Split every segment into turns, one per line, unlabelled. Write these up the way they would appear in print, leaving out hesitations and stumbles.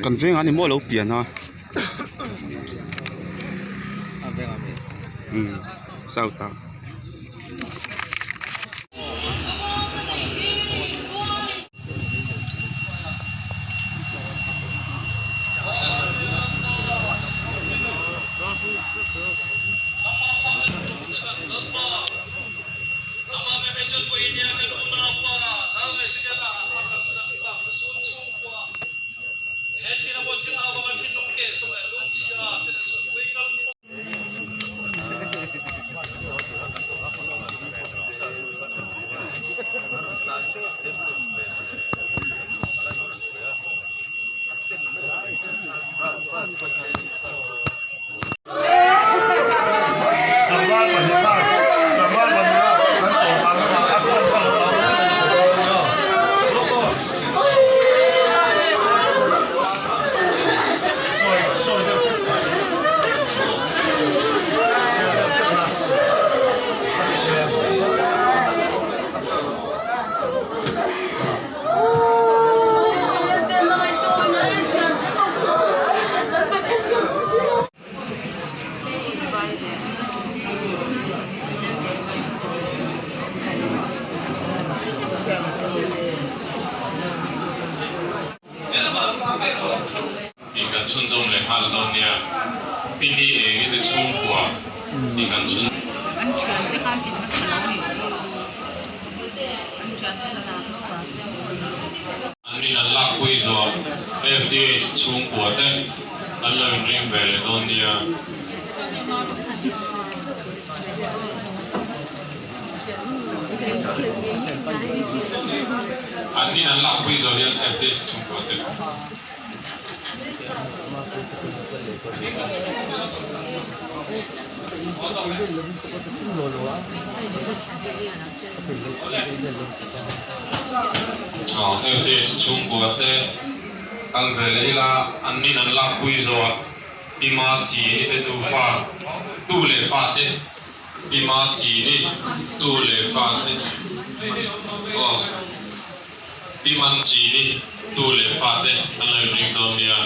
Kan vengah ani maw a lo pian a umm south ah.
Tih kan chhunzawm leh nghal dawn nia. Pi Ni Engi te chhungkua tih kan chhun.
An thiante khan in hmasa lo nih chu an thiante khan a hmasa se.
An min an lakpui zawh FDH chhungkua te an lo inring ve leh dawn nia. An min an lakpui zawh hian FDH chhungkua te. FDH chhungkua te kal ve leh ila an min an lakpui zawh Pi Ma Chini te nufa tu leh fa te Pi Ma Chini tu leh fa te aw Pi Man Chini tu leh fa te an lo inring dawn nia.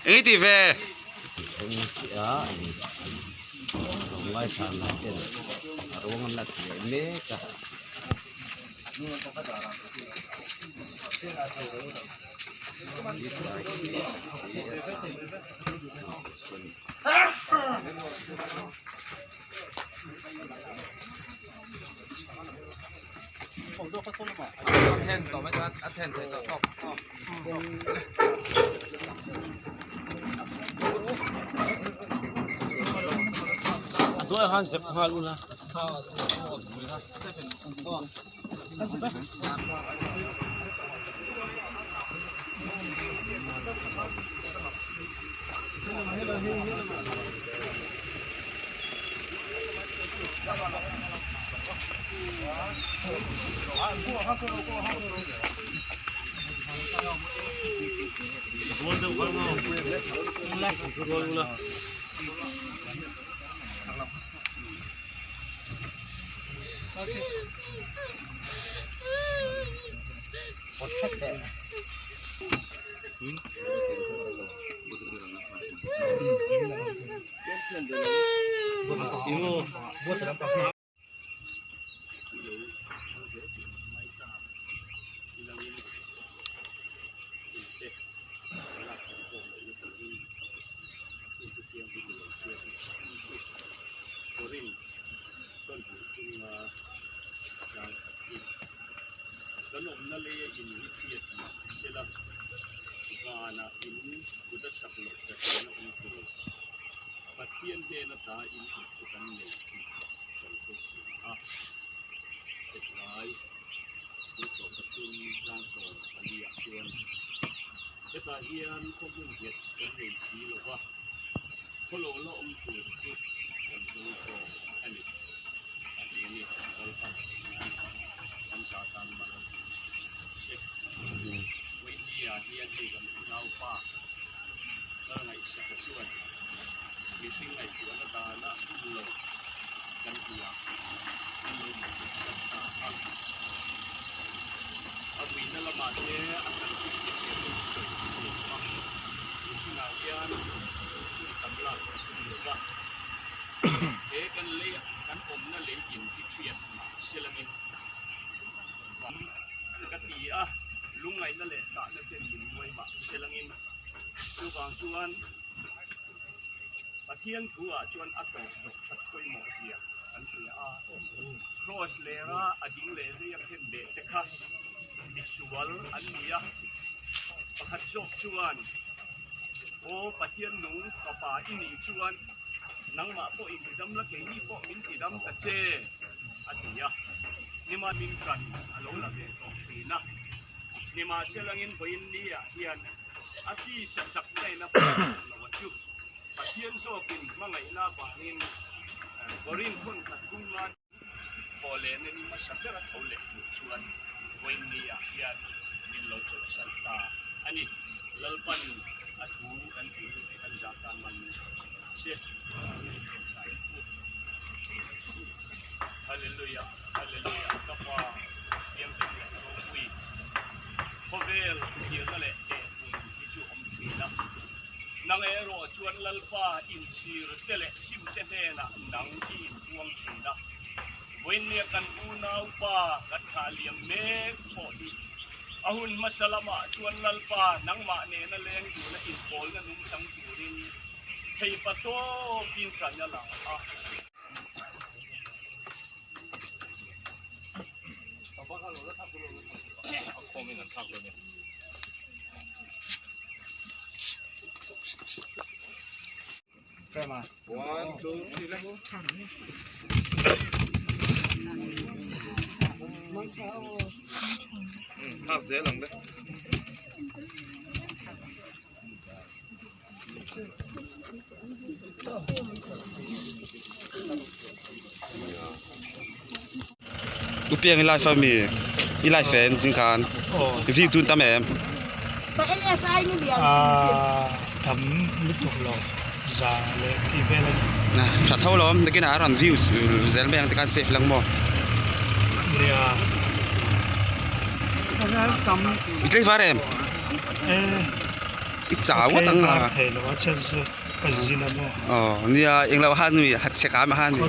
Eng i tih ve?
Kan awmna leia in hi chhiat mah sela, vanah in kut a sak loh ta hian a awm tur. Pathian hnena ta in kut chu kan nei tih kan hre si a. Hetlai 23 14 ah chuan hetah hian khaw hmun nghet kan nei si lo va, khaw lo la awm tur chu kan zawng tawk a ni. A ti a ni, Lalpan kan za tan mal a ti se. Vawinia hian hei kan unaupa kal ngaihsaka chuan mihring ngaihtuahna dana hun lo kan ti a, an lo mawhphurhsak ta a. A vuina lamah te a chanchin zirtir hun sawi a ni a, mihringah hian hun tam lak a tum lo va. He kan lei kan awmna lei in hi thiat mah selangin vang ka ti a, lungngaihna leh tlahna ten min muai mah selangin chuvang chuan Pathian thu ah chuan a tawp zawk that pawimawh zia kan hria a, Kraws lera a ding leh vei a khen beh te kha misual an ni a, pakhat zawk chuan Aw Pathian nung fapa i nih chuan nangmah pawh in tidam la keini pawh min tidam ta che a ti a, nima min tan a lo la ve tawh thin a, nimahselangin vawiin ni ah hian a tisa chak ngaihna pawh lo a chu Pathian zawkin hmangaihna avangin Korin thawnkhat bunga thaw leh na ni hmasa bera tho leh tur chuan vawiin ni ah hian min lo chawlhsan ta a ni. Lalpan a thu kan tih hi chu kan zah tan man min chawlhsan ta se. Hallelujah, Hallelujah, ka Pa Thianghlim leh Ropui, khawvel thirna leh tehhmun hi chu awm thin a. Nang erawh chuan Lalpa inchhir te leh sim te hnenah nang i inpuang thin a. Vawinia kan unaupa kan thlah liam mek pawh hi a hun hmasa lamah chuan Lalpa nangmah nena leng duna inpawlna nungchang turin theipa tawkin tan a la a.
U piang i live a mi i live em zing khan view tun tam em
tam lutuk lo za leh tih vel a ni
tha tho lo nakinah a rawn view zel mai ang tikhan save lang maw
nia
i tlei var em. I chau ngawt ang a.
Thei lo a chhan chu ka zin a maw.
Aw nia englo han mi hat chek a han ni.